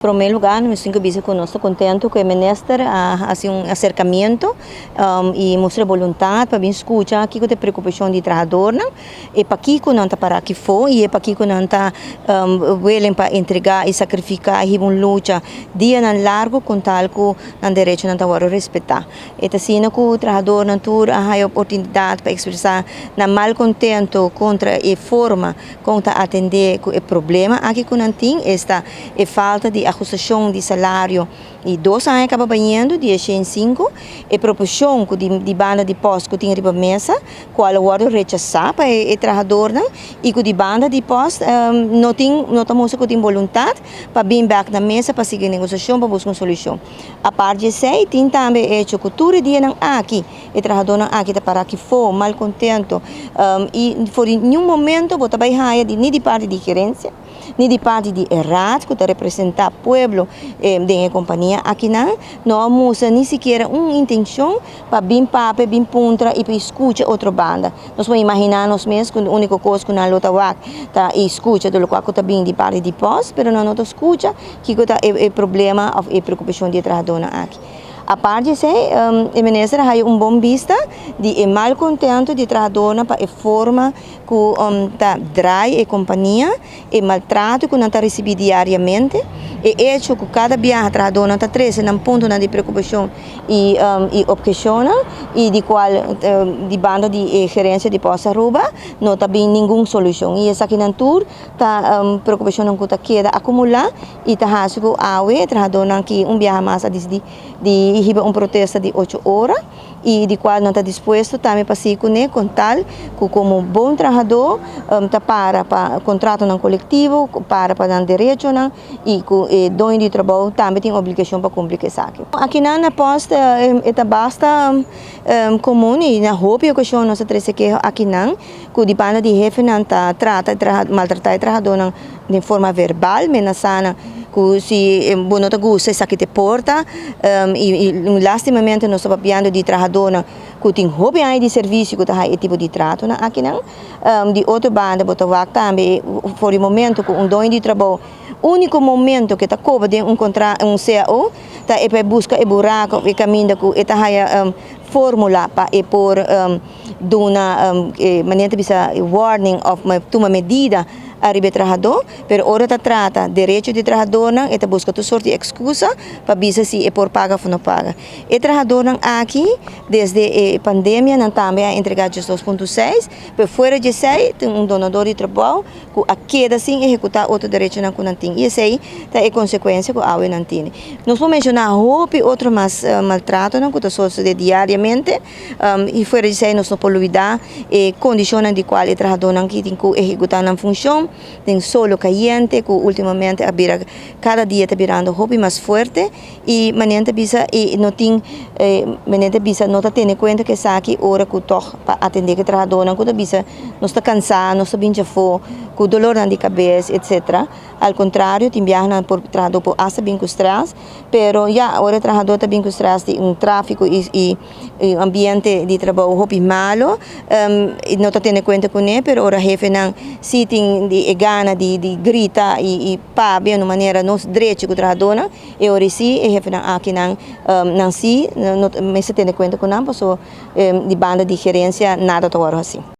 Promé lugá, nos tin ku bisa ku nos ta kontentu ku e minister a hasi un aserkamentu i mustra boluntat pa bin skucha kiko ta e preokupashon di trahadornan, e pakiko nan ta para aki afó i e pakiko nan ta willing pa entregá i sakrifiká i hiba un lucha dianan largu kon tal ku nan derechonan ta wòrdu respetá. E ta asina ku trahadornan tur a haña oportunidat pa ekspresá nan malkontentu kontra e forma kon ta atendé ku e problema aki ku nan tin, esta e falta di ahustashon di salario di 2 aña kaba bayendo di e 105, e proposishon ku di banda di post ku tin riba mesa, kual a wòrdu rechasá pa e trahadornan i ku di banda di post no tin, no ta mustra ku tin boluntat pa bin bèk na mesa pa sigui negosiashon pa buska un solushon. Aparte di esei, tin tambe hecho ku tur e dianan aki e trahadornan aki ta para aki afó, malkontentu, i for di ningun momento bo ta bai haya di ni di parti di gerensia, ni di parti di raad ku ta representá pueblo den e kompania akinan, no a mustra ni sikiera un intenshon pa bin papia, bin puntra i pa skucha otro banda. Nos por imaginá nos mes ku e úniko kos ku nan lo ta wak ta i skucha tur loke ku ta bin di parti di post, pero nan no ta skucha kiko ta e problema òf e preokupashon di e trahadornan aki. Aparte di esei, e minister a haya un bon bista di e malkontentu di trahadornan pa e forma ku ta drai e kompania, e maltrato ku nan ta risibí diariamente, e hecho ku kada biaha trahadornan ta trese nan puntonan di preokupashon i obheshonnan i di kual di banda di e gerensia di Post Aruba no ta bin ningun solushon. I esakinan tur ta preokupashonnan ku ta keda akumulá i ta hasi ku awe trahadornan ki un biaha mas a disidí di hiba un protesta di 8 ora i di kual nan ta dispuesto tambe pa sigui kuné kon tal ku komo bon trahadó ta para pa kontratonan kolektivo, para pa nan derechonan i ku e doño di trabou tambe tin obligashon pa kumpli ku esaki. Akinan na post e ta basta komun i na hopi okashon nos a trese keho akinan ku di banda di hefenan ta trata maltratá e trahadónan den forma verbal, menasá nan ku si bo no ta gusta esaki te porta i lastimamente nos ta papiando di trahadónan ku tin hopi aña di servisio ku ta haya e tipo di tratonan akinan. Di otro banda bo ta wak tambe for di momento ku un doño di trabou úniko momento ku e ta koba den un un CAO ta e pa buska e buraku òf e kaminda ku e ta haya fórmula pa e por duna manera ta bisa warning òf tuma medida ariba e trahadó, pero ora ta trata derecho di trahadornan e ta buska tur sorto di ekskusa pa bisa si e por paga òf no paga. E trahadornan aki desde e pandemia nan tambe a entregá 12,6, pero fuera di esei tin un donadó di trabou ku a keda sin ehekutá otro derechonan ku nan tin i esei ta e konsekuensia ku awe nan tene. Nos por menshoná hopi otro mas maltratonan ku ta sosodé diariamente i fuera di esei nos no por lubidá e kondishonnan di kual e trahadónan ki tin ku ehekutá nan funshon den solo kayente ku últimamente a bira kada dia ta birando hopi mas fuerte i manera ta bisa i no tin manera ta bisa no ta tene kuenta ku esaki ora ku tòg pa atendé ku e trahadónan ku ta bisa nos ta kansá, nos ta bincha afó ku dolornan di kabes etcetera. Al kontrario tin biahanan por trahadó por asta bin ku strès, pero ya ora e trahadó ta bin ku strès di un tráfiko i ambiente di trabou hopi malo no ta tene kuenta kuné, pero ora hefenan si tin di e gana di grita i papia na un manera no drechi ku trahadónan e ora si e hefenan akinan nan si no mester tene kuenta ku nan pasobra di banda di gerensia nada ta wòrdu hasi.